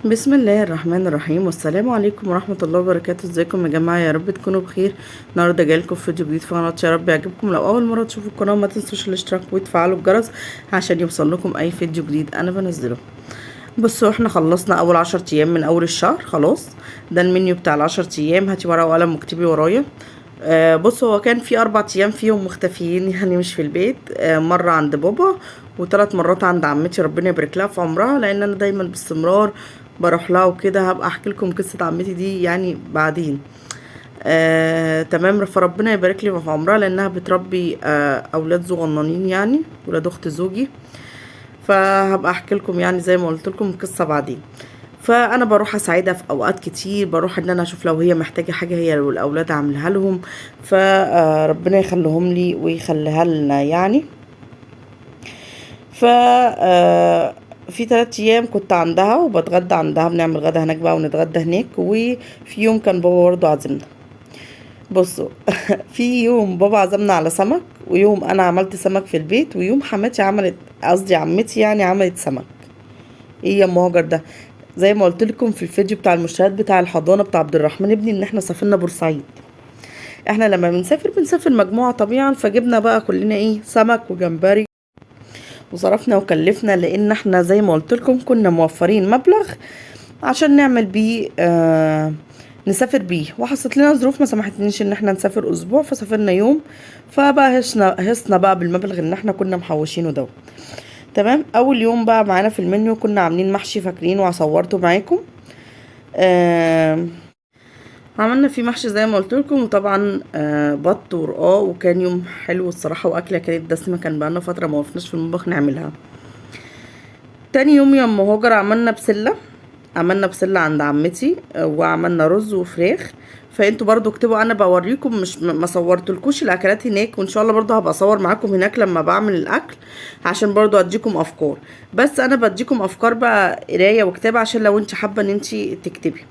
بسم الله الرحمن الرحيم، والسلام عليكم ورحمة الله وبركاته. ازيكم يا جماعة؟ يا رب تكونوا بخير. النهارده جايلكم في فيديو جديد في قناة، يا رب يعجبكم. لو اول مرة تشوفوا القناة ما تنسوش الاشتراك وتفعلوا الجرس عشان يوصل لكم اي فيديو جديد انا بنزله. بصوا، احنا خلصنا اول 10 ايام من اول الشهر خلاص. ده المنيو بتاع ال10 ايام. هاتي ورقة وقلم واكتبي ورايا. بصوا، هو كان في 4 ايام فيهم مختفيين، يعني مش في البيت. مرة عند بابا وثلاث مرات عند عمتي، ربنا يبارك لها في عمرها، لان انا دايما باستمرار بروح لها وكده. هبقى احكي لكم قصة عمتي دي يعني بعدين. تمام. فربنا يبارك لي في عمرها لانها بتربي اولاد صغننين، يعني ولاد اخت زوجي، فهبقى احكي لكم يعني زي ما قلت لكم القصة بعدين. فانا بروح اساعدها في اوقات كتير، بروح ان انا اشوف لو هي محتاجه حاجة هي والاولاد اعملها لهم، فربنا يخليهم لي ويخليها لنا يعني. ف في 3 ايام كنت عندها وبتغدى عندها، بنعمل غدا هناك بقى ونتغدى هناك. وفي يوم كان بابا برضه عازمنا. بصوا في يوم بابا عزمنا على سمك، ويوم انا عملت سمك في البيت، ويوم حماتي عملت، قصدي عمتي يعني عملت سمك. ايه يا ام هاجر ده؟ زي ما قلت لكم في الفيديو بتاع المشتريات بتاع الحضانة بتاع عبد الرحمن ابني، ان احنا سافرنا بورسعيد. احنا لما بنسافر بنسافر مجموعة طبيعا، فجبنا بقى كلنا ايه، سمك وجمبري، وصرفنا وكلفنا، لان احنا زي ما قلت لكم كنا موفرين مبلغ عشان نعمل بيه نسافر بيه، وحصلت لنا ظروف ما سمحتنيش ان احنا نسافر اسبوع، فسافرنا يوم، فبقى هسنا بقى بالمبلغ اللي احنا كنا محوشينه ده. تمام. اول يوم بقى معانا في المنيو كنا عاملين محشي، فاكرين وصورته معاكم. عملنا فيه محشي زي ما قلت لكم، وطبعا بط ورقاق، وكان يوم حلو الصراحة، واكله كانت دسمة، كان بقالنا فترة ما وقفناش في المطبخ نعملها. تاني يوم يا ام هاجر عملنا بسلة، عملنا بسلة عند عمتي، وعملنا رز وفراخ. فانتوا برضو اكتبوا، انا بوريكم، مش ما صورتلكوش الاكلات هناك، وان شاء الله برضو هبقى اصور معاكم هناك لما بعمل الاكل، عشان برضو اديكم افكار. بس انا بديكم افكار بقى قرايه وكتابه، عشان لو انت حابة ان انت تكتبي.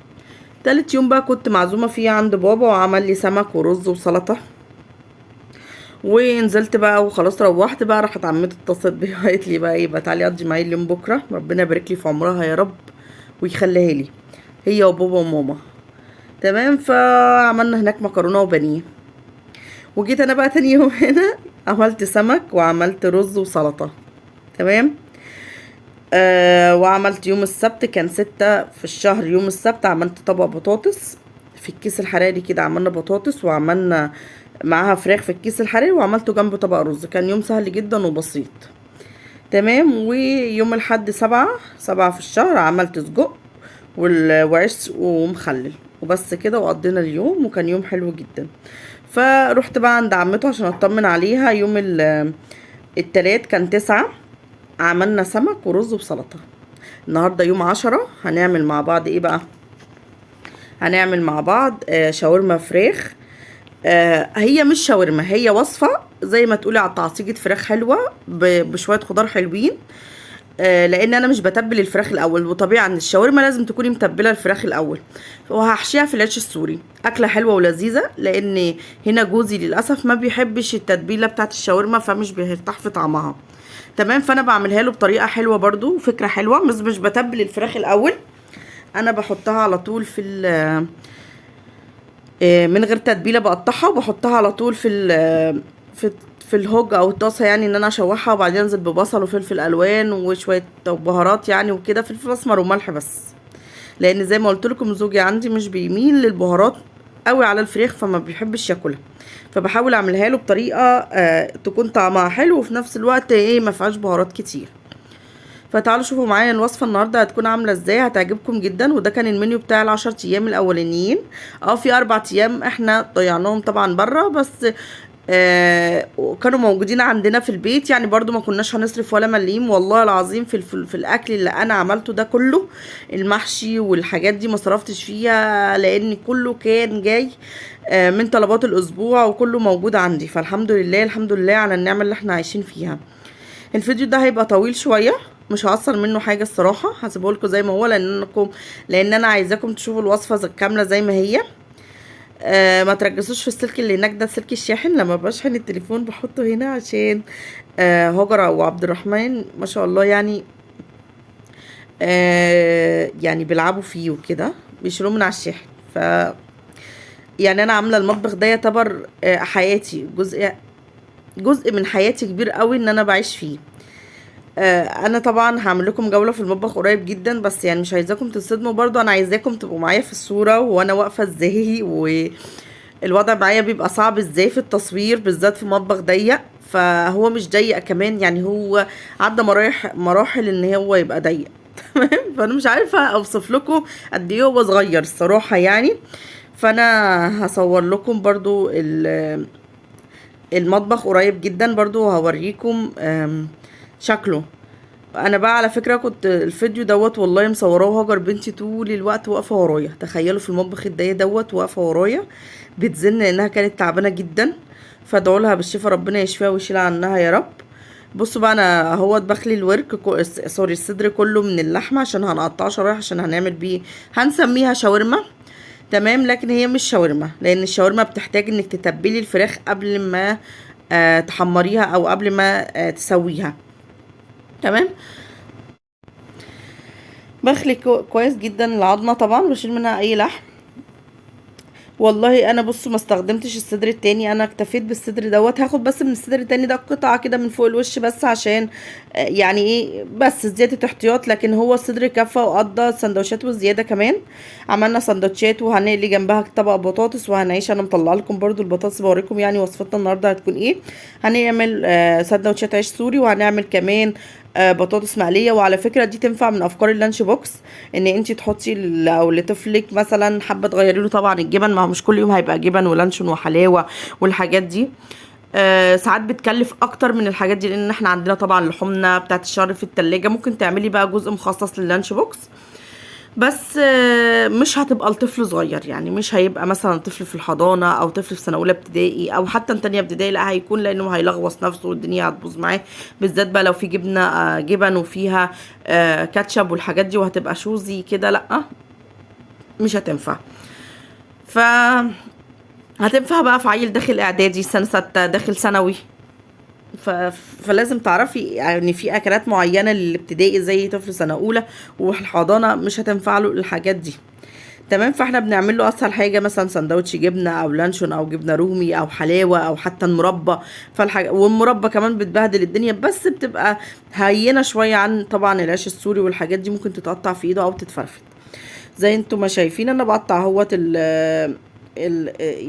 تالت يوم بقى كنت معزومه فيه عند بابا، وعمل لي سمك ورز وسلطة، ونزلت بقى وخلاص روحت بقى. راحت عمتي اتصلت بيا وقالت لي بقى ايه بقى، تعالي قضي معايا اليوم بكره. ربنا يبارك لي في عمرها يا رب ويخليها لي هي وبابا وماما. تمام. فعملنا هناك مكرونه وبانيه، وجيت انا بقى تاني يوم هنا عملت سمك وعملت رز وسلطة. تمام. وعملت يوم السبت، كان 6 في الشهر، يوم السبت عملت طبق بطاطس في الكيس الحراري كده، عملنا بطاطس وعملنا معاها فراخ في الكيس الحراري، وعملته جنب طبق رز. كان يوم سهل جدا وبسيط. تمام. ويوم الحد 7 في الشهر عملت سجق وعيش ومخلل وبس كده، وقضينا اليوم، وكان يوم حلو جدا. فروحت بقى عند عمته عشان اطمن عليها. يوم التلات كان 9، عملنا سمك ورز وسلطة. النهاردة يوم 10 هنعمل مع بعض ايه بقى؟ هنعمل مع بعض شاورما فراخ. هي مش شاورما، هي وصفة زي ما تقولي على تعصيجة فراخ حلوة بشوية خضار حلوين. لان انا مش بتبل الفراخ الاول، وطبيعي ان الشاورما لازم تكوني متبله الفراخ الاول. وهحشيها في العيش السوري، اكله حلوة ولذيذه، لان هنا جوزي للاسف ما بيحبش التتبيله بتاعت الشاورما، فمش بيرتاح في طعمها. تمام. فانا بعملها له بطريقة حلوة برضو وفكره حلوة، بس مش بتبل الفراخ الاول، انا بحطها على طول في من غير تتبيله، بقطعها وبحطها على طول في الهوج او الطاسه، يعني ان انا اشوحها، وبعدين انزل ببصل وفلفل الوان وشوية بهارات يعني وكده، فلفل اسمر وملح بس، لان زي ما قلت لكم زوجي عندي مش بيميل للبهارات قوي على الفراخ، فما بيحبش ياكلها، فبحاول اعملها له بطريقة تكون طعمها حلو وفي نفس الوقت ايه، ما فيهاش بهارات كتير. فتعالوا شوفوا معايا الوصفة النهارده هتكون عامله ازاي، هتعجبكم جدا. وده كان المنيو بتاع ال10 ايام الاولانيين. في 4 ايام احنا ضيعناهم طبعا بره، بس كانوا موجودين عندنا في البيت، يعني برضو ما كناش هنصرف ولا مليم والله العظيم في الاكل اللي انا عملته ده كله، المحشي والحاجات دي ما صرفتش فيها، لان كله كان جاي من طلبات الاسبوع وكله موجود عندي. فالحمد لله، الحمد لله على النعمة اللي احنا عايشين فيها. الفيديو ده هيبقى طويل شوية، مش هقصر منه حاجة الصراحة، هسيبه لكم زي ما هو، لان انا عايزاكم تشوفوا الوصفة كاملة زي ما هي. ما تركزوش في السلك اللي هناك ده، سلك الشاحن، لما بشحن التليفون بحطه هنا عشان هاجر وعبد الرحمن ما شاء الله يعني يعني بيلعبوا فيه وكده، بيشيلوه من على الشاحن. ف يعني انا عامله المطبخ ده يعتبر حياتي، جزء من حياتي كبير قوي ان انا بعيش فيه. انا طبعا هعمل لكم جولة في المطبخ قريب جدا، بس يعني مش عايزاكم تصدموا برضو، انا عايزاكم تبقوا معايا في الصورة وانا واقفة ازاي، والوضع معايا بيبقى صعب ازاي في التصوير بالذات في مطبخ ضيق. فهو مش ضيق كمان، يعني هو عدى مراحل ان هو يبقى ضيق. تمام، فانا مش عارفه اوصف لكم قد ايه هو صغير الصراحة يعني. فانا هصور لكم برضو المطبخ قريب جدا برضو، وهوريكم شكله. انا بقى على فكرة كنت الفيديو دوت والله مصوراه هاجر بنتي طول الوقت واقفة ورايا، تخيلوا في المطبخ الضيق دوت واقفة ورايا بتزن لانها كانت تعبانة جدا، فادعوا لها بالشفاء، ربنا يشفيها ويشيل عنها يا رب. بصوا بقى انا اهوت بخلي الورك sorry الصدر كله من اللحمة عشان هنقطعه شرايح، عشان هنعمل بيه، هنسميها شاورما. تمام، لكن هي مش شاورما، لان الشاورما بتحتاج انك تتبلي الفراخ قبل ما تحمريها او قبل ما تسويها. تمام، بخلي كويس جدا العظمة طبعا، بشيل منها اي لحم. والله انا بصوا ما استخدمتش الصدر التاني، انا اكتفيت بالصدر دوت، هاخد بس من الصدر التاني ده قطعه كده من فوق الوش بس عشان يعني ايه، بس زيادة احتياط. لكن هو الصدر كفى وقضى السندوتشات والزيادة كمان. عملنا سندوتشات وهنقلي جنبها طبق بطاطس وهنعيش. انا مطلعه لكم برده البطاطس، بوريكم يعني وصفتنا النهارده هتكون ايه. هنعمل سندوتشات عيش سوري، وهنعمل كمان بطاطس مقلية. وعلى فكرة دي تنفع من افكار ال lunch box، ان انت تحطي او لطفلك مثلا حابة تغيري له طبعا الجبن، ما هو مش كل يوم هيبقى جبن ولانشون وحلاوة والحاجات دي. ساعات بتكلف اكتر من الحاجات دي، لان احنا عندنا طبعا لحومنا بتاعت الشهر في التلاجة، ممكن تعملي بقى جزء مخصص لل lunch box، بس مش هتبقى لطفل صغير، يعني مش هيبقى مثلا طفل في الحضانة او طفل في سنة اولى ابتدائي او حتى تانية ابتدائي، لا هيكون لانه هيلغوص نفسه والدنيا هتبوظ معاه، بالذات بقى لو في جبنه جبن وفيها كاتشب والحاجات دي، وهتبقى شوزي كده، لا مش هتنفع. ف هتنفع بقى في عيل داخل اعدادي، سنة 6، داخل ثانوي. فلازم تعرفي يعني في اكلات معينة للابتدائي زي طفل سنة اولى والحضانه مش هتنفع له الحاجات دي. تمام، فاحنا بنعمل له اسهل حاجة، مثلا سندوتش جبنه او لانشون او جبنه رومي او حلاوة او حتى المربى. فالحاجه والمربى كمان بتبهدل الدنيا، بس بتبقى هينة شوية عن طبعا العيش السوري والحاجات دي، ممكن تتقطع في ايده او تتفرفت. زي انتم ما شايفين انا بقطع اهوت ال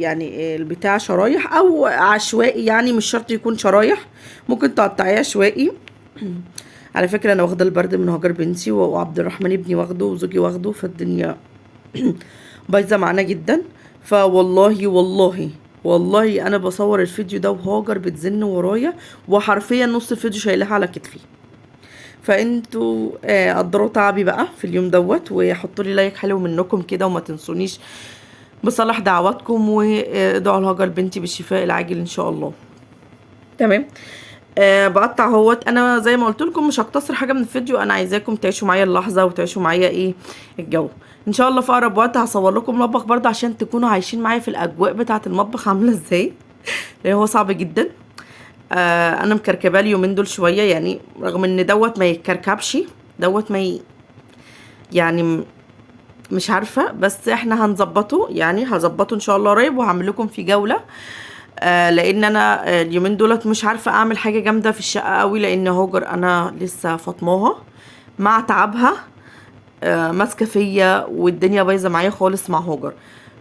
يعني البتاع شرايح او عشوائي، يعني مش شرط يكون شرايح، ممكن تقطعيه عشوائي. على فكرة انا واخده البرد من هاجر بنتي، وعبد الرحمن ابني واخده، وزوجي واخده، فالدنيا بايظة معانا جدا. فوالله والله والله انا بصور الفيديو ده وهاجر بتزن ورايا، وحرفيا نص الفيديو شايلها على كتفي. فانتوا قدروا تعبي بقى في اليوم دوت، وحطوا لي like حلو منكم كده، وما تنسونيش بصلاح دعواتكم، وادعوا لهاجر بنتي بالشفاء العاجل ان شاء الله. تمام، بقطع اهوت. انا زي ما قلت لكم مش هقتصر حاجة من الفيديو، انا عايزاكم تعيشوا معايا اللحظة وتعيشوا معايا ايه الجو. ان شاء الله في اقرب وقت هصور لكم مطبخ برضه عشان تكونوا عايشين معايا في الاجواء بتاعه المطبخ عامله ازاي، لان هو صعب جدا. انا مكركبه اليومين دول شوية، يعني رغم ان دوت ما يتكركبش، دوت ما يعني مش عارفه، بس احنا هنظبطه، يعني هظبطه ان شاء الله قريب، وهعمل لكم في جولة. لان انا اليومين دولت مش عارفه اعمل حاجة جامدة في الشقة قوي، لان هاجر انا لسه فاطماها مع تعبها، ماسكه فيا والدنيا بايظة معايا خالص مع هاجر،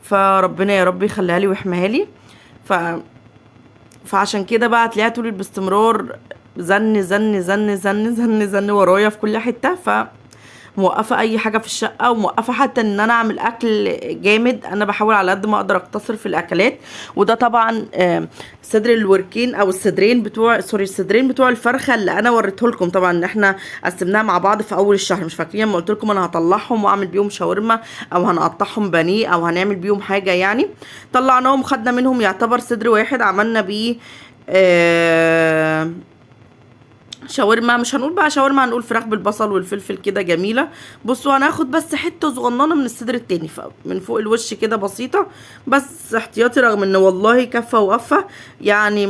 فربنا يا رب يخليها لي ويحميها لي. فعشان كده بقى هتلاقيها طول باستمرار زن زن زن زن زن زن ورايا في كل حتة. موقفه اي حاجة في الشقة، وموقفه حتى ان انا اعمل اكل جامد. انا بحاول على قد ما اقدر اقتصر في الاكلات، وده طبعا صدر الوركين او الصدرين بتوع sorry الصدرين بتوع الفرخه اللي انا وريته لكم، طبعا ان احنا قسمناها مع بعض في اول الشهر. مش فاكرين لما قلت لكم انا هطلعهم واعمل بيهم شاورما او هنقطعهم بانيه او هنعمل بيهم حاجة، يعني طلعناهم خدنا منهم يعتبر صدر واحد عملنا بيه شاورما، مش هنقول بقى شاورما، هنقول فراخ بالبصل والفلفل كده جميلة. بصوا انا هاخد بس حتة صغننه من الصدر التاني من فوق الوش كده بسيطة، بس احتياطي، رغم ان والله كفه وقفه يعني،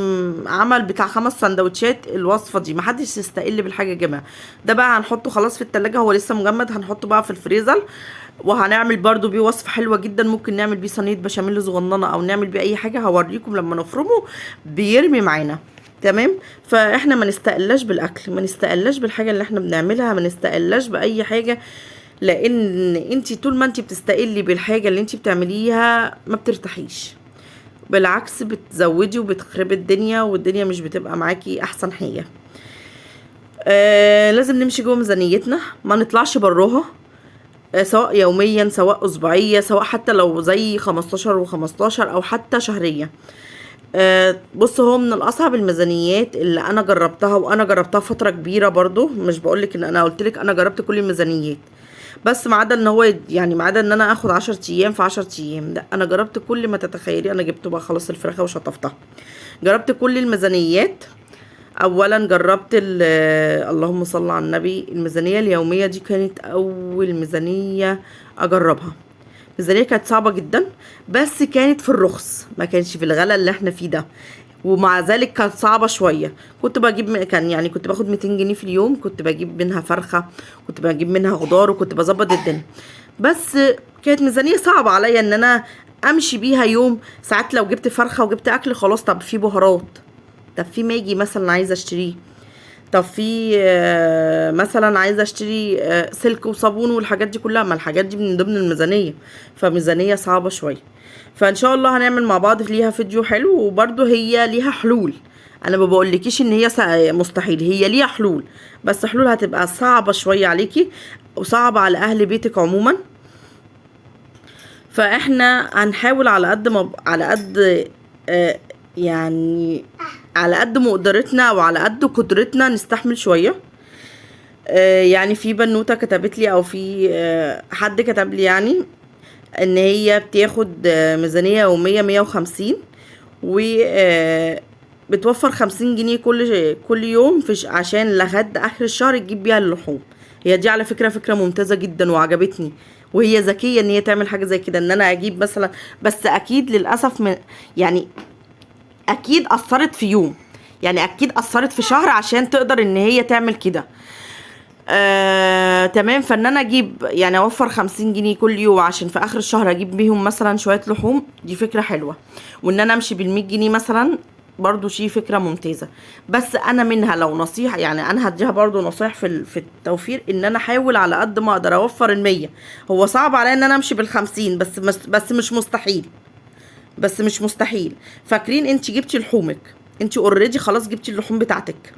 عمل بتاع 5 سندوتشات الوصفة دي. محدش يستقل بالحاجة يا جماعة. ده بقى هنحطه خلاص في التلاجة، هو لسه مجمد، هنحطه بقى في الفريزر، وهنعمل برضو بيه وصفه حلوة جدا. ممكن نعمل بيه صينية بشاميل صغننه، او نعمل بيه اي حاجة، هوريكم لما نفرمه بيرمي معانا. تمام. فاحنا ما نستقلاش بالاكل، ما نستقلاش بالحاجة اللي احنا بنعملها، ما نستقلاش باي حاجة، لان انتي طول ما انتي بتستقلي بالحاجة اللي انتي بتعمليها ما بترتاحيش، بالعكس بتزودي وبتخربي الدنيا، والدنيا مش بتبقى معاكي احسن حاجة. لازم نمشي جوه ميزانيتنا، ما نطلعش براها، سواء يوميا، سواء اسبوعية، سواء حتى لو زي 15 و15 او حتى شهرية. بص هو من الاصعب الميزانيات اللي انا جربتها، وانا جربتها فترة كبيرة برضو، مش بقولك ان انا قلتلك انا جربت كل الميزانيات، بس ما عدا ان هو يعني ما عدا ان انا اخد 10 ايام في 10 ايام، لا انا جربت كل ما تتخيلي. انا جبت بقى خلاص الفراخه وشطفتها، جربت كل الميزانيات. اولا جربت اللهم صل على النبي، الميزانية اليومية دي كانت اول ميزانية اجربها. الميزانية كانت صعبة جدا، بس كانت في الرخص، ما كانش في الغلا اللي احنا فيه ده، ومع ذلك كانت صعبة شوية. كنت بجيب كان يعني كنت باخد 200 جنيه في اليوم، كنت بجيب منها فرخة، كنت بجيب منها خضار، وكنت بظبط الدنيا. بس كانت ميزانية صعبة عليا ان انا امشي بيها يوم. ساعات لو جبت فرخة وجبت اكل خلاص، طب في بهارات، طب في ماجي مثلا عايزه اشتريه، طب في مثلا عايزه اشتري سلك وصابون والحاجات دي كلها، ما الحاجات دي من ضمن الميزانية، فميزانيه صعبة شوية. فان شاء الله هنعمل مع بعض ليها فيديو حلو، وبرده هي ليها حلول. انا ما بقولكيش ان هي مستحيل، هي ليها حلول، بس حلول هتبقى صعبة شوية عليكي وصعبة على اهل بيتك عموما. فاحنا هنحاول على قد ما على قد يعني على قد مقدرتنا وعلى قد قدرتنا نستحمل شوية. يعني في بنوته كتبت لي، او في حد كتب لي يعني ان هي بتاخد ميزانية يومية 150، و بتوفر 50 جنيه كل يوم عشان لغد اخر الشهر تجيب بيها اللحوم. هي دي على فكرة فكرة ممتازة جدا وعجبتني، وهي ذكية ان هي تعمل حاجة زي كده، ان انا اجيب مثلا، بس اكيد للاسف يعني اكيد اثرت في يوم، يعني اكيد اثرت في شهر عشان تقدر ان هي تعمل كده. تمام. فان انا اجيب يعني اوفر 50 جنيه كل يوم عشان في اخر الشهر اجيب بيهم مثلا شوية لحوم، دي فكرة حلوة. وان انا امشي بال100 جنيه مثلا برضو شي فكرة ممتازة. بس انا منها لو نصيحة، يعني انا هديها برضو نصايح في التوفير، ان انا احاول على قد ما اقدر اوفر ال100. هو صعب عليا ان انا امشي بال50، بس مش مستحيل، بس مش مستحيل. فاكرين انت جبتي لحومك، انت already خلاص جبتي اللحوم بتاعتك.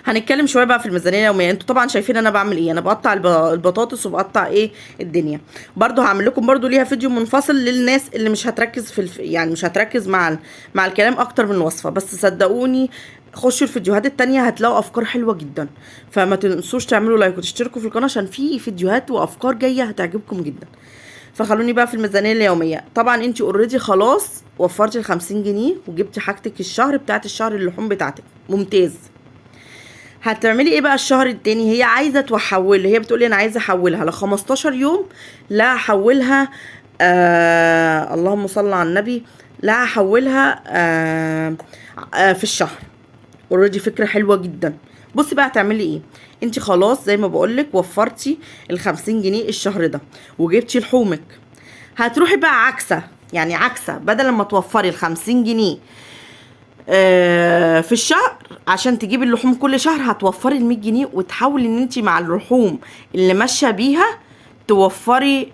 هنتكلم شوية بقى في الميزانية اليومية. انتوا طبعا شايفين انا بعمل ايه، انا بقطع البطاطس وبقطع ايه الدنيا. برضو هعمل لكم برضو ليها فيديو منفصل للناس اللي مش هتركز في يعني مش هتركز مع الكلام اكتر من الوصفة، بس صدقوني خشوا الفيديوهات التانية هتلاقوا افكار حلوة جدا. فما تنسوش تعملوا لايك وتشتركوا في القناة عشان في فيديوهات وافكار جاية هتعجبكم جدا. فخلوني بقى في الميزانية اليومية. طبعا انت already خلاص وفرتي ال 50 جنيه وجبتي حاجتك الشهر بتاعت الشهر اللحوم بتاعتك، ممتاز. هتعملي ايه بقى الشهر التاني؟ هي عايزه تحول، هي بتقولي انا عايزه احولها ل 15 يوم، لا احولها اللهم صل على النبي، لا احولها في الشهر. already فكرة حلوة جدا. بصي بقى هتعملي ايه. انت خلاص زي ما بقولك وفرتي ال 50 جنيه الشهر ده وجبتي لحومك. هتروحي بقى عكسه، يعني عكسه، بدل ما توفري ال 50 جنيه في الشهر عشان تجيبي اللحوم كل شهر، هتوفري ال 100 جنيه وتحاولي ان انت مع اللحوم اللي ماشية بيها توفري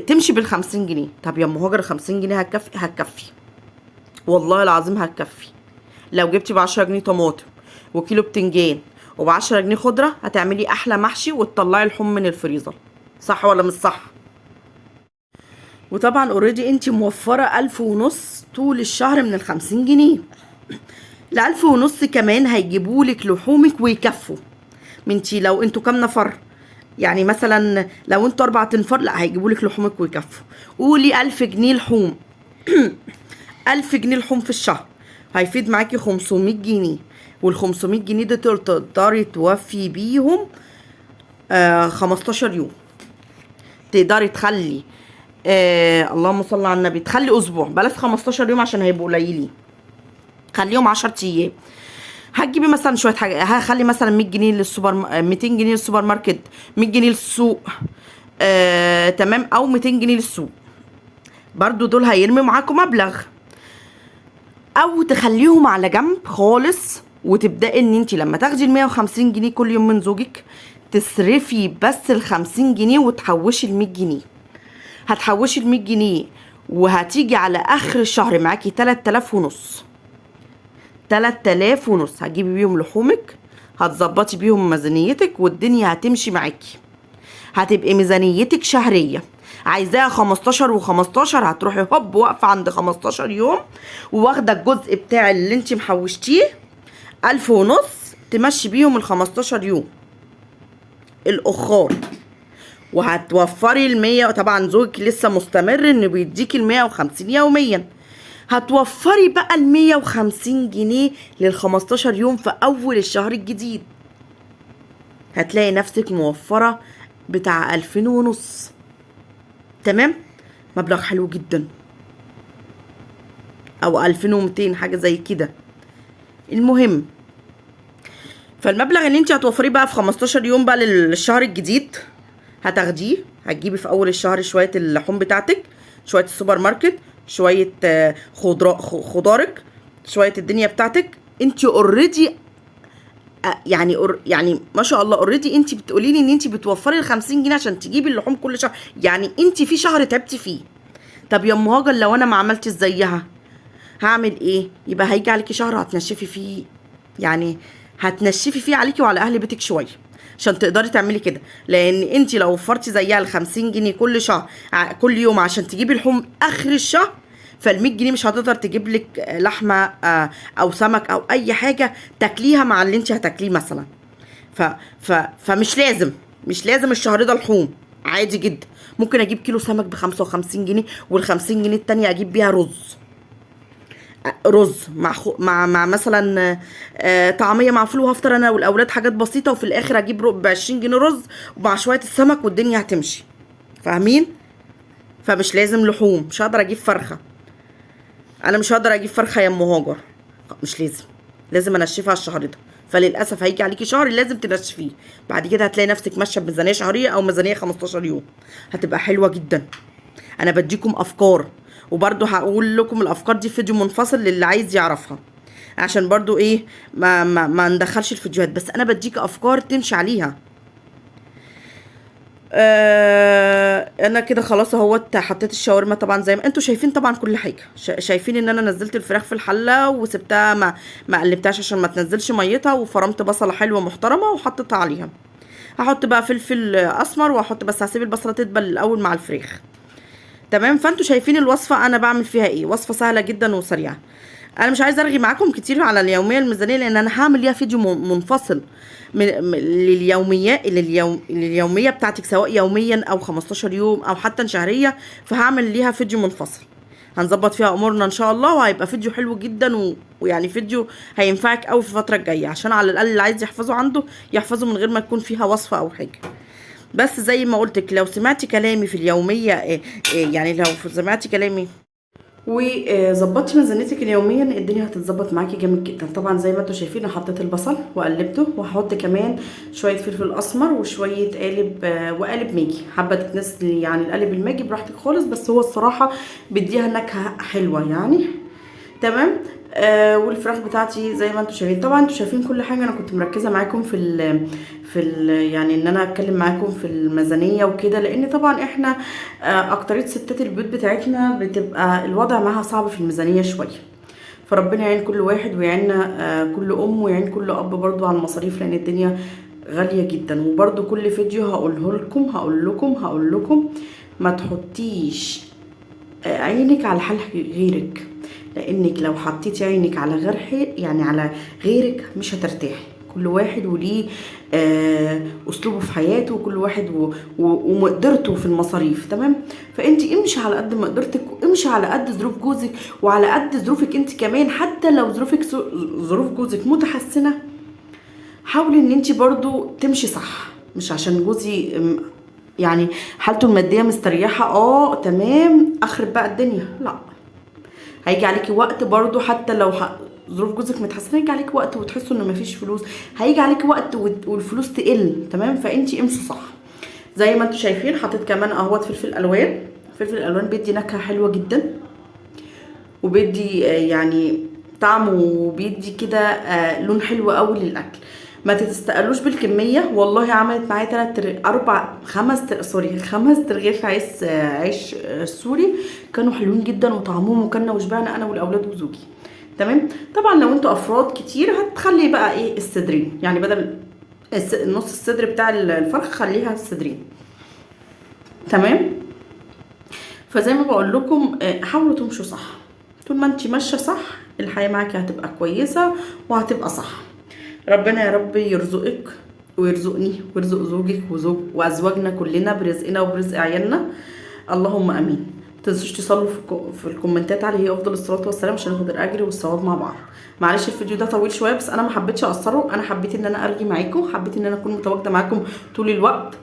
تمشي بال 50 جنيه. طب يا ام هاجر 50 جنيه هتكفي؟ هتكفي والله العظيم هتكفي. لو جبتي ب 10 جنيه طماطم وكيلو بتنجان وب 10 جنيه خضرة هتعملي احلى محشي وتطلعي اللحوم من الفريزر، صح ولا مش صح؟ وطبعا already انت موفره 1500 طول الشهر من ال 50 جنيه. الألف ونص كمان هيجيبولك لحومك ويكفوا. منتي لو انتوا كام نفر، يعني مثلا لو انتوا 4 تنفار، لا هيجيبولك لحومك ويكفوا. قولي 1000 جنيه لحوم 1000 جنيه لحوم في الشهر، هيفيد معاكي 500 جنيه، وال 500 جنيه ده تقدري توفي بيهم 15 يوم. تقدري تخلي اللهم صل على النبي، تخلي اسبوع، بلاش 15 يوم عشان هيبقوا قليلين، خليهم 10 ايام. هتجيبي مثلا شوية حاجة، هخلي مثلا 100 جنيه للسوبر، 200 جنيه للسوبر ماركت، 100 جنيه للسوق، تمام، او 200 جنيه للسوق، برضو دول هيرمي معاكم مبلغ. او تخليهم على جنب خالص وتبداي ان انت لما تاخدي ال 150 جنيه كل يوم من زوجك تصرفي بس ال 50 جنيه وتحوشي ال 100 جنيه. هتحوشي ال 100 جنيه وهتيجي على اخر الشهر معاكي 3500 ونص. 3500 ونص هتجيبي بيهم لحومك، هتظبطي بيهم ميزانيتك، والدنيا هتمشي معاكي. هتبقي ميزانيتك شهرية. عايزاها 15 و15، هتروحي هوب واقفة عند 15 يوم وواخدة الجزء بتاع اللي انت محوشتيه 1500 ونص، تمشي بيهم ال 15 يوم الأخار، وهتوفري ال100. طبعا زوجك لسه مستمر انه بيديكي ال150 يوميا، هتوفري بقى ال150 جنيه لل15 يوم في اول الشهر الجديد. هتلاقي نفسك موفرة بتاع 2500. تمام، مبلغ حلو جدا، او 2200 حاجة زي كده. المهم فالمبلغ اللي انت هتوفريه بقى في 15 يوم بقى للشهر الجديد هتاخديه، هتجيبي في اول الشهر شوية اللحوم بتاعتك، شوية السوبر ماركت، شوية خضارك، شوية الدنيا بتاعتك. انت already يعني ما شاء الله already انت بتقولي لي ان انت بتوفري ال 50 جنيه عشان تجيبي اللحوم كل شهر، يعني انت في شهر تعبتي فيه. طب يا ام هاجر لو انا ما عملتش زيها هعمل ايه؟ يبقى هيجي عليكي شهر هتنشفي فيه، يعني هتنشفي فيه عليكي وعلى اهل بيتك شوية عشان تقدري تعملي كده. لان انت لو وفرتي زيها ال 50 جنيه كل شهر كل يوم عشان تجيبي لحوم اخر الشهر، فال 100 جنيه مش هتقدر تجيب لك لحمه او سمك او اي حاجة تاكليها مع اللي انت هتاكليه مثلا. ف ف فمش لازم، مش لازم الشهر ده لحوم، عادي جدا ممكن اجيب كيلو سمك ب 55 جنيه، وال 50 جنيه التانية اجيب بيها رز، رز مع مثلا طعميه مع فول، وهفطر انا والاولاد حاجات بسيطة، وفي الاخر اجيب ب 20 جنيه رز ومع شوية السمك والدنيا هتمشي. فاهمين؟ فمش لازم لحوم، مش هقدر اجيب فرخة، انا مش هقدر اجيب فرخة يا ام هاجر، مش لازم، لازم انشفها الشهر ده. فللاسف هيجي عليكي شهر لازم تنشفيه، بعد كده هتلاقي نفسك ماشية بميزانيه شهرية او ميزانية 15 يوم، هتبقى حلوة جدا. انا بديكم افكار، وبرده هقول لكم الافكار دي في فيديو منفصل للي عايز يعرفها، عشان برضو ايه ما ما, ما ندخلش الفيديوهات، بس انا بديك افكار تمشي عليها. انا كده خلاص اهوت حطيت الشاورما طبعا زي ما انتوا شايفين، طبعا كل حاجة شايفين ان انا نزلت الفراخ في الحلة وسبتها ما قلبتهاش عشان ما تنزلش ميتها، وفرمت بصله حلوة محترمه وحطيتها عليها. هحط بقى فلفل اسمر، وهحط بس هسيب البصله تدبل الاول مع الفراخ. تمام، فانتوا شايفين الوصفة انا بعمل فيها ايه، وصفه سهلة جدا وسريعة. انا مش عايزه ارغي معاكم كتير على اليومية الميزانية، لان انا هعمل ليها فيديو منفصل لليوميه، لليوميه بتاعتك، سواء يوميا او 15 يوم او حتى شهرية، فهعمل ليها فيديو منفصل هنظبط فيها امورنا ان شاء الله، وهيبقى فيديو حلو جدا ويعني فيديو هينفعك قوي في الفترة الجاية، عشان على الاقل اللي عايز يحفظه عنده يحفظه من غير ما تكون فيها وصفه او حاجة. بس زي ما قلتك لو سمعتي كلامي في اليومية، يعني لو سمعتي كلامي وظبطتي ميزانيتك اليومية الدنيا هتتظبط معاكي جامد جدا. طبعا زي ما انتم شايفين انا حطيت البصل وقلبته، وهحط كمان شوية فلفل اسمر وشوية قالب وقالب ماجي. حابة تتنسي يعني القالب الماجي براحتك خالص، بس هو الصراحة بيديها نكهة حلوة يعني. تمام. والفراخ بتاعتي زي ما انتم شايفين، طبعا انتم شايفين كل حاجة. انا كنت مركزه معاكم في ال يعني ان انا اتكلم معاكم في الميزانية وكده، لان طبعا احنا اكتريه ستات البيوت بتاعتنا بتبقى الوضع معاها صعب في الميزانية شوية، فربنا يعين كل واحد ويعيننا كل ام ويعين كل اب برضو على المصاريف، لان الدنيا غالية جدا. وبرضو كل فيديو هقوله لكم هقول لكم ما تحطيش عينك على حال غيرك، لانك لو حطيتي عينك على غير يعني على غيرك مش هترتاحي. كل واحد وليه اسلوبه في حياته، وكل واحد ومقدرته في المصاريف. تمام؟ فانت امشي على قد مقدرتك، وامشي على قد ظروف جوزك وعلى قد ظروفك انت كمان. حتى لو ظروف جوزك متحسنه، حاولي ان انت برضو تمشي صح. مش عشان جوزي يعني حالته المادية مستريحه تمام اخرب بقى الدنيا، لا، هيجي عليكي وقت برضو حتى لو ظروف جوزك متحسنه هيجي عليكي وقت وتحسوا ان مفيش فلوس، هيجي عليكي وقت والفلوس تقل. تمام؟ فانتي امشي صح. زي ما انتوا شايفين حطيت كمان اهوت فلفل الوان. فلفل الالوان بيدي نكهة حلوة جدا، وبيدي يعني طعم، وبيدي كده لون حلو قوي للاكل. ما تتستقلوش بالكمية، والله عملت معايا تلات اربع خمس sorry خمس ترغيف عيش سوري، كانوا حلوين جدا وطعمهم، وكنا وشبعنا انا والاولاد وزوجي. تمام؟ طبعا لو انتوا افراد كتير هتخلي بقى ايه الصدرين، يعني بدل نص الصدر بتاع الفرخ خليها الصدرين. تمام؟ فزي ما بقول لكم حاولوا تمشوا صح. طول ما انت ماشية صح الحياة معاكي هتبقى كويسة وهتبقى صح. ربنا يا رب يرزقك ويرزقني ويرزق زوجك وازواجنا كلنا برزقنا وبرزق عيالنا، اللهم امين. ما تنسوش تصلوا في الكومنتات عليه افضل الصلاة والسلام عشان ناخد الاجر والثواب مع بعض. معلش الفيديو ده طويل شوية، بس انا ما حبيتش اقصره، انا حبيت ان انا ارغي معاكم، حبيت ان انا اكون متواجدة معاكم طول الوقت.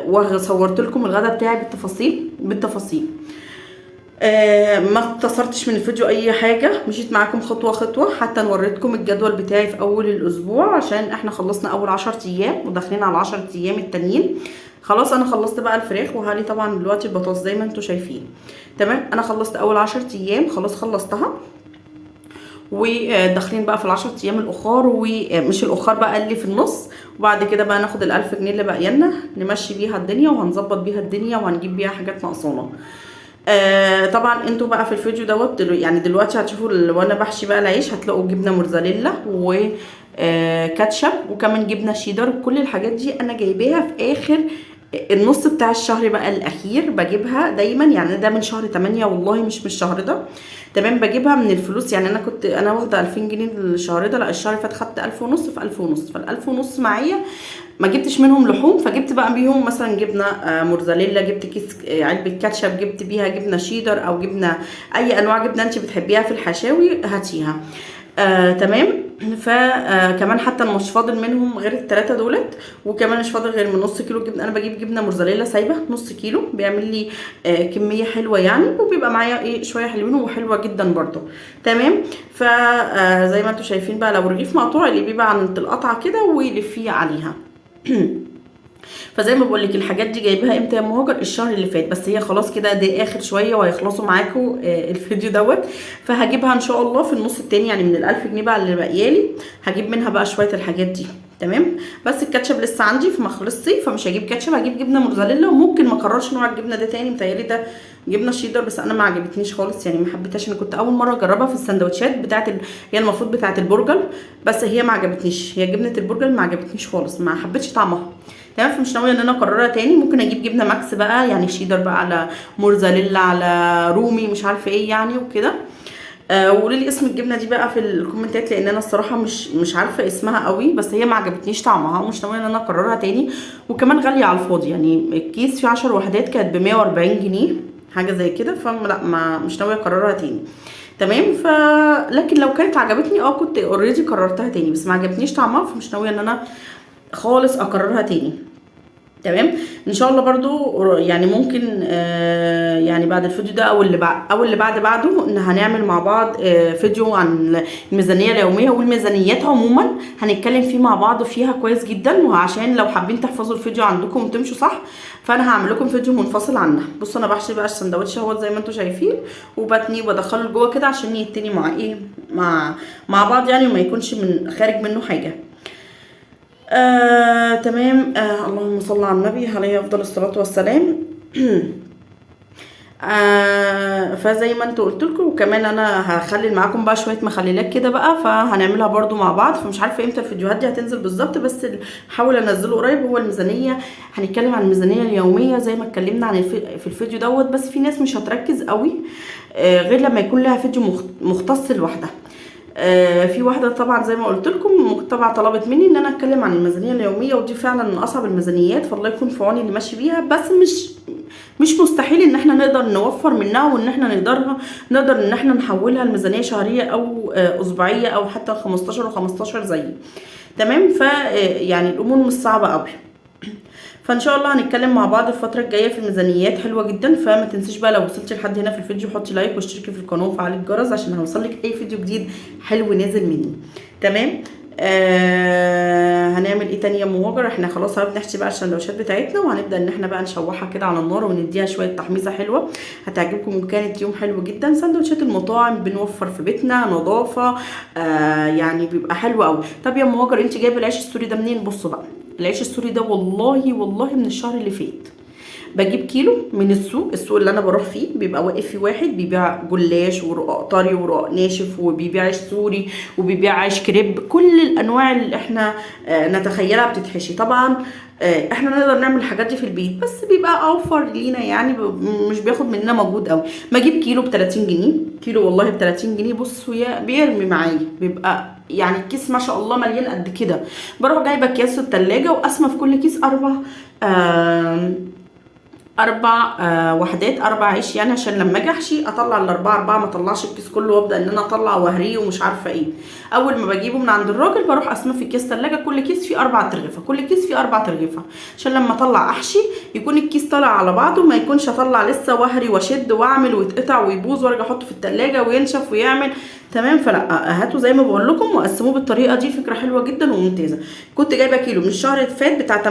وصورت لكم الغدا بتاعي بالتفاصيل بالتفاصيل. ما اختصرتش من الفيديو اي حاجة، مشيت معاكم خطوة خطوة، حتى وريتكم الجدول بتاعي في اول الاسبوع، عشان احنا خلصنا اول 10 ايام وداخلين على 10 ايام التانيين. خلاص انا خلصت بقى الفراخ، وهالي طبعا دلوقتي البطاطس زي ما انتم شايفين. تمام؟ انا خلصت اول 10 ايام، خلاص خلصتها، وداخلين بقى في ال10 ايام الاخر، ومش الاخر بقى اللي في النص. وبعد كده بقى ناخد ال1000 جنيه اللي باقية لنا نمشي بيها الدنيا، وهنظبط بيها الدنيا، وهنجيب بيها حاجات ناقصانا. طبعا انتوا بقى في الفيديو دوت يعني دلوقتي هتشوفوا وانا بحشي بقى العيش، هتلاقوا جبنه موتزاريلا و كاتشب، وكمان جبنه شيدر. كل الحاجات دي انا جايباها في اخر النص بتاع الشهر بقى الاخير، بجيبها دايما، يعني ده من شهر 8 والله مش من الشهر ده. تمام؟ بجيبها من الفلوس، يعني انا كنت واخده 2000 جنيه الشهر ده، لا الشهر اللي فات خدت 1500 في 1500، فال 1500 معايا ما جبتش منهم لحوم، فجبت بقى بيهم مثلا جبنه موتزاريلا، جبت كيس علبة كاتشب، جبت بيها جبنه شيدر او جبنه اي انواع جبنه انت بتحبيها في الحشاوي هاتيها. تمام؟ فكمان حتى مش فاضل منهم غير الثلاثة دولت، وكمان مش فاضل غير من نص كيلو جبنه. انا بجيب جبنه موتزاريلا سايبه نص كيلو، بيعمل لي كمية حلوة يعني، وبيبقى معايا ايه شوية حلوين وحلوه جدا برضو. تمام؟ فزي ما انتم شايفين بقى لو الرغيف مقطوع اللي بيبقى عند القطعة كده ويلفيه عليها. فزي ما بقول لك الحاجات دي جايبها امتى يا ام هاجر؟ الشهر اللي فات، بس هي خلاص كده دي اخر شوية وهيخلصوا معاكم الفيديو دوت، فهجيبها ان شاء الله في النص التاني، يعني من ال1000 جنيه بقى اللي باقيالي هجيب منها بقى شوية الحاجات دي. تمام؟ بس الكاتشب لسه عندي فما خلصتي، فمش هجيب كاتشب، هجيب جبنه موتزاريلا، وممكن ما اكررش نوع الجبنة ده تاني، متهيألي ده جبنه شيدر، بس انا ما عجبتنيش خالص، يعني ما حبيتهاش. انا كنت اول مرة اجربها في السندوتشات بتاعه هي المفروض بتاعه البرجر، بس هي ما عجبتنيش، هي جبنه البرجر ما عجبتنيش خالص، ما حبيتش طعمها. تمام؟ فمش ناوية ان انا اكررها تاني. ممكن اجيب جبنه mix بقى، يعني شيدر بقى على موتزاريلا على رومي مش عارفه ايه يعني وكده. وقولي لي اسم الجبنة دي بقى في الكومنتات، لان انا الصراحة مش عارفه اسمها قوي، بس هي ما عجبتنيش طعمها ومش ناوية ان انا اكررها تاني، وكمان غالية على الفاضي، يعني الكيس فيه 10 وحدات كانت ب 140 جنيه حاجة زي كده، فلا ما مش ناوية اكررها تاني. تمام؟ لكن لو كانت عجبتني كنت already كررتها تاني، بس ما عجبتنيش طعمها فمش ناوية ان انا خالص اكررها تاني. تمام؟ ان شاء الله برضو يعني ممكن يعني بعد الفيديو ده او اللي بعد او اللي بعد بعده ان هنعمل مع بعض فيديو عن الميزانية اليومية والميزانيات عموما، هنتكلم فيه مع بعض فيها كويس جدا، وعشان لو حابين تحفظوا الفيديو عندكم وتمشوا صح فانا هعمل لكم فيديو منفصل عنها. بصوا انا بحشي بقى السندوتش اهوت زي ما انتم شايفين، وبتني وبدخله لجوه كده عشان يتني مع ايه مع بعض يعني، وما يكونش من خارج منه حاجة. تمام. اللهم صل على النبي عليه افضل الصلاة والسلام. فزي ما انتوا قلت لكم، وكمان انا هخلي معاكم بقى شوية مخللات كده بقى، فهنعملها برضو مع بعض. فمش عارفه امتى الفيديوهات دي هتنزل بالظبط، بس هحاول انزله قريب. هو الميزانية، هنتكلم عن الميزانية اليومية زي ما اتكلمنا عن في الفيديو دوت، بس في ناس مش هتركز قوي غير لما يكون لها فيديو مختص لوحدها. في واحدة طبعا زي ما قلت لكم طبعا طلبت مني ان انا اتكلم عن الميزانية اليومية، ودي فعلا من اصعب الميزانيات، فالله يكون في عوني اللي ماشي بيها، بس مش مستحيل ان احنا نقدر نوفر منها، وان احنا نقدر ان احنا نحولها لميزانيه شهرية او اسبوعية او حتى 15 و15 زيي. تمام. ف يعني الامور مش صعبة قوي. فان شاء الله هنتكلم مع بعض الفترة الجاية في ميزانيات حلوة جدا. فما تنسيش بقى لو وصلتي لحد هنا في الفيديو حطي like واشتركي في القناة وفعلي الجرس عشان هيوصلك اي فيديو جديد حلو نازل مني. تمام. هنعمل ايه تاني يا ام هاجر؟ احنا خلاص بنحشي بقى السندوتشات بتاعتنا، وهنبدا ان احنا بقى نشوحها كده على النار ونديها شوية تحميصه حلوة هتعجبكم، وكانت يوم حلو جدا. سندوتشات المطاعم بنوفر في بيتنا، نظافة، يعني بيبقى حلو قوي. طب يا ام هاجر انت جايبه العيش السوري ده منين؟ بصوا بقى، العيش السوري ده والله والله من الشهر اللي فات بجيب كيلو من السوق اللي انا بروح فيه، بيبقى واقف فيه واحد بيبيع جلاش ورقاق طري ورقاق ناشف، وبيبيع عيش سوري وبيبيع عيش كريب، كل الانواع اللي احنا نتخيلها بتتحشي. طبعا احنا نقدر نعمل الحاجات دي في البيت، بس بيبقى اوفر لينا، يعني مش بياخد مننا مجهود قوي. ما اجيب كيلو ب 30 جنيه، كيلو والله ب 30 جنيه. بصوا بيرمي معايا، بيبقى يعني الكيس ما شاء الله مليان قد كده. بروح جايبه اكياس التلاجة وقاسمه في كل كيس اربع وحدات، 4 عيش، يعني عشان لما اجي احشي اطلع الاربعة اربعة، ما اطلعش الكيس كله وابدا ان انا اطلع واهريه ومش عارفه ايه. اول ما بجيبه من عند الراجل بروح اقسمه في اكياس ثلاجه، كل كيس فيه 4 ترغيفه، كل كيس فيه 4 ترغيفه، عشان لما اطلع احشي يكون الكيس طالع على بعضه، ما يكونش اطلع لسه واهري واشد واعمل ويتقطع ويبوظ وارجع احطه في الثلاجة وينشف ويعمل. تمام. فلا هاتوا زي ما بقول لكم وقسموه بالطريقة دي، فكرة حلوة جدا وممتازة. كنت جايبه كيلو من الشهر اللي فات بتاع 8،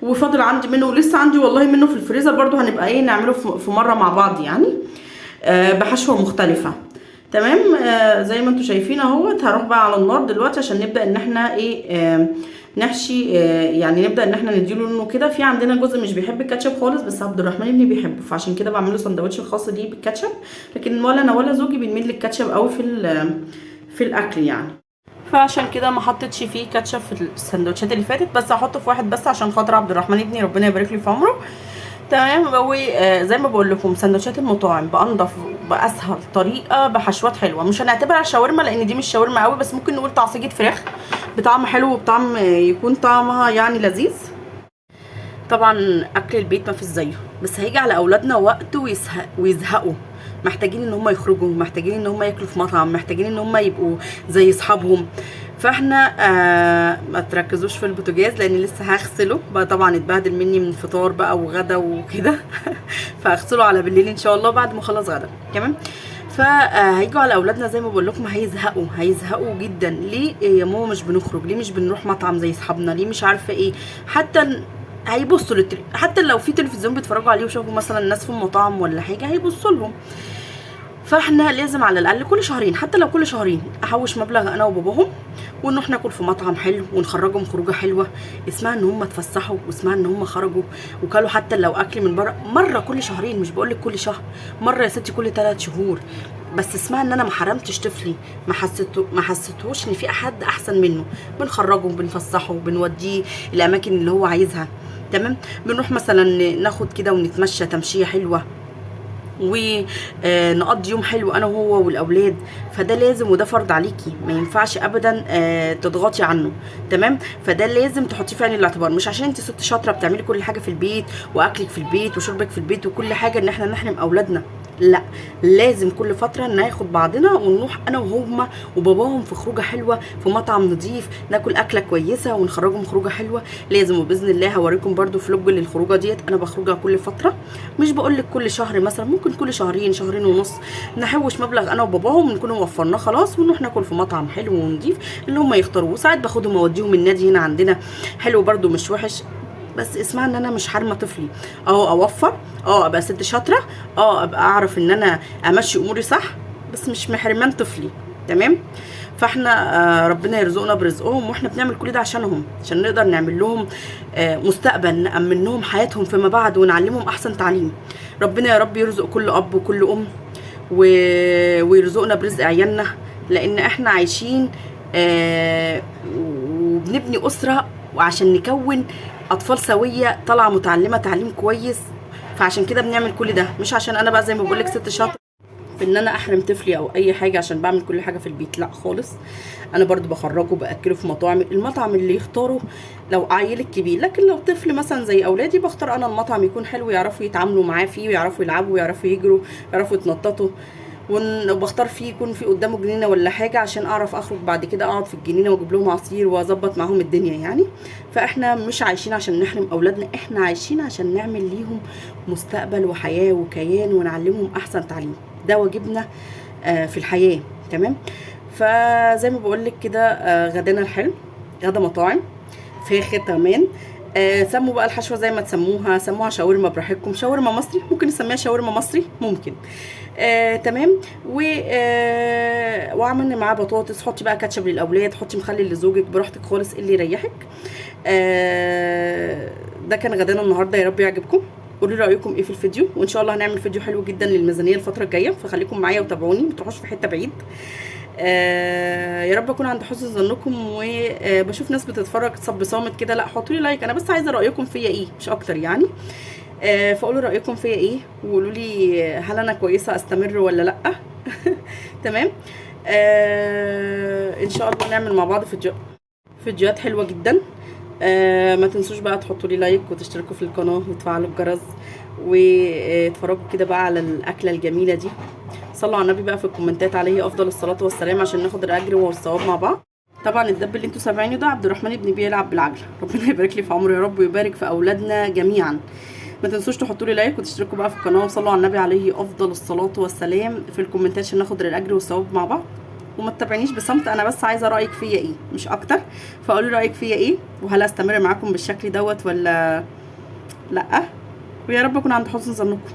وفاضل عندي منه ولسه عندي والله منه في الفريزر برضو، هنبقى ايه نعمله في مرة مع بعض يعني، بحشوه مختلفة. تمام. زي ما انتم شايفين اهوت. هروح بقى على النار دلوقتي عشان نبدا ان احنا ايه نحشي، يعني نبدا ان احنا نديله لونه كده. في عندنا جزء مش بيحب الكاتشب خالص، بس عبد الرحمن ابني بيحبه، فعشان كده بعمله سندوتش خاص ليه بالكاتشب، لكن ولا انا ولا زوجي بنميل للكاتشب قوي في الاكل يعني، فعشان كده ما حطيتش فيه كاتشب في السندوتشات اللي فاتت، بس هحطه في واحد بس عشان خاطر عبد الرحمن ابني، ربنا يبارك له في عمره. تمام. وزي ما بقول لكم سندوتشات المطاعم بانضف باسهل طريقه، بحشوات حلوة، مش هنعتبرها شاورما لان دي مش شاورما قوي، بس ممكن نقول تعصيجة فراخ بطعم حلو وبطعم يكون طعمها يعني لذيذ. طبعا اكل البيت ما فيش زيه، بس هيجي على اولادنا وقت ويزهقوا، محتاجين ان هم يخرجوا، محتاجين ان هم ياكلوا في مطعم، محتاجين ان هم يبقوا زي اصحابهم. فاحنا ما تركزوش في البوتاجاز لان لسه هغسله بقى، طبعا اتبهدل مني من فطار بقى وغدا وكده فهغسله على بالليل ان شاء الله بعد ما اخلص غدا. تمام. فهيجوا على اولادنا زي ما بقول لكم، هيزهقوا جدا. ليه يا ماما مش بنخرج؟ ليه مش بنروح مطعم زي اصحابنا؟ ليه مش عارفه ايه؟ حتى هيبصوا حتى لو في تلفزيون بيتفرجوا عليه وشافوا مثلا ناس في المطاعم ولا حاجة هيبصوا لهم. فاحنا لازم على الاقل كل شهرين، حتى لو كل شهرين، احوش مبلغ انا وباباهم ونروح ناكل في مطعم حلو ونخرجهم خروجه حلوة اسمها ان هم اتفسحوا واسمها ان هم خرجوا وكلوا، حتى لو اكل من بره مرة كل شهرين، مش بقول لك كل شهر، مرة يا ستي كل 3 شهور، بس اسمها ان انا ما حرمتش طفلي، ما حسيتهوش ان في احد احسن منه. بنخرجه بنفسحه بنوديه الاماكن اللي هو عايزها. تمام. بنروح مثلا ناخد كده ونتمشى تمشيه حلوة ونقضي يوم حلو انا وهو والاولاد. فده لازم، وده فرض عليكي، ما ينفعش ابدا تضغطي عنه. تمام. فده لازم تحطيه في عين الاعتبار، مش عشان انت ست شاطرة بتعملي كل حاجة في البيت واكلك في البيت وشربك في البيت وكل حاجة ان احنا نحرم اولادنا. لا، لازم كل فترة ناخد بعضنا ونروح انا وهما وباباهم في خروجه حلوة في مطعم نظيف، ناكل اكله كويسة ونخرجهم خروجه حلوة. لازم. وباذن الله هوريكم برده فلوج للخروجه ديت، انا بخرجها كل فترة، مش بقول لك كل شهر، مثلا ممكن كل شهرين، شهرين ونص، نحوش مبلغ انا وباباهم نكون وفرناه خلاص ونروح ناكل في مطعم حلو ونضيف اللي هم يختاروه. ساعات باخدهم اوديهم النادي هنا عندنا حلو برده مش وحش، بس اسمها ان انا مش حارمه طفلي. اوفر، ابقى ست شاطرة، ابقى اعرف ان انا امشي اموري صح، بس مش محرمان طفلي. تمام. فاحنا ربنا يرزقنا برزقهم، واحنا بنعمل كل ده عشانهم، عشان نقدر نعمل لهم مستقبل، نأمن لهم حياتهم فيما بعد ونعلمهم احسن تعليم. ربنا يا رب يرزق كل اب وكل ام ويرزقنا برزق عيالنا، لان احنا عايشين وبنبني اسره وعشان نكون اطفال سويه طالعه متعلمة تعليم كويس. فعشان كده بنعمل كل ده، مش عشان انا بقى زي ما بقول لك ست شاطرة. في ان انا احرم طفلي او اي حاجة عشان بعمل كل حاجة في البيت، لا خالص. انا برضو بخرجه باكله في مطاعم، المطعم اللي يختاره لو عيل الكبير. لكن لو طفل مثلا زي اولادي بختار انا المطعم يكون حلو، يعرفوا يتعاملوا معاه فيه، ويعرفوا يلعبوا، ويعرفوا يجروا، يعرفوا يتنططوا. وبختار فيه يكون في قدامه جنينة ولا حاجة، عشان اعرف اخرج بعد كده اقعد في الجنينة واجيب لهم عصير واظبط معاهم الدنيا يعني. فاحنا مش عايشين عشان نحرم اولادنا، احنا عايشين عشان نعمل ليهم مستقبل وحياه وكيان، ونعلمهم احسن تعليم. ده واجبنا في الحياة. تمام. فزي ما بقول لك كده، غدانا الحلو، غدا مطاعم فاخر. تمام. سموا بقى الحشوه زي ما تسموها، سموها شاورما براحتكم، شاورما مصري ممكن نسميها شاورما مصري ممكن. تمام. وعملنا معاه بطاطس. حطي بقى كاتشب للاولاد، حطي مخلل لزوجك، براحتك خالص اللي يريحك. ده كان غدانا النهارده، يا رب يعجبكم. قولوا لي رايكم ايه في الفيديو، وان شاء الله هنعمل فيديو حلو جدا للميزانيه الفترة الجاية، فخليكم معايا وتابعوني، ما تروحوش في حتة بعيد. يا رب اكون عند حسن ظنكم. وبشوف ناس بتتفرج صب صامت كده، لا حطوا لي like، انا بس عايزه رايكم فيا ايه مش اكتر يعني. فقولوا رايكم فيا ايه، وقولوا لي هل انا كويسة استمر ولا لا. تمام. ان شاء الله نعمل مع بعض فيديوهات حلوة جدا. ما تنسوش بقى تحطوا لي like وتشتركوا في القناة وتفعلوا الجرس، واتفرجوا كده بقى على الاكلة الجميلة دي. صلوا على النبي بقى في الكومنتات عليه افضل الصلاة والسلام، عشان ناخد الاجر والثواب مع بعض. طبعا الدب اللي انتوا سامعينه ده عبد الرحمن ابني بيلعب بالعجله، ربنا يبارك لي في عمره يا رب ويبارك في اولادنا جميعا. ما تنسوش تحطوا لي like وتشتركوا بقى في القناة، وصلوا على النبي عليه افضل الصلاة والسلام في الكومنتات عشان ناخد الاجر والثواب مع بعض. وما تتابعنيش بصمت، انا بس عايزه رايك فيا ايه مش اكتر. فقولوا رايك فيا ايه، وهل استمر معاكم بالشكل دوت ولا لا. ويا رب اكون عند حسن ظنكم.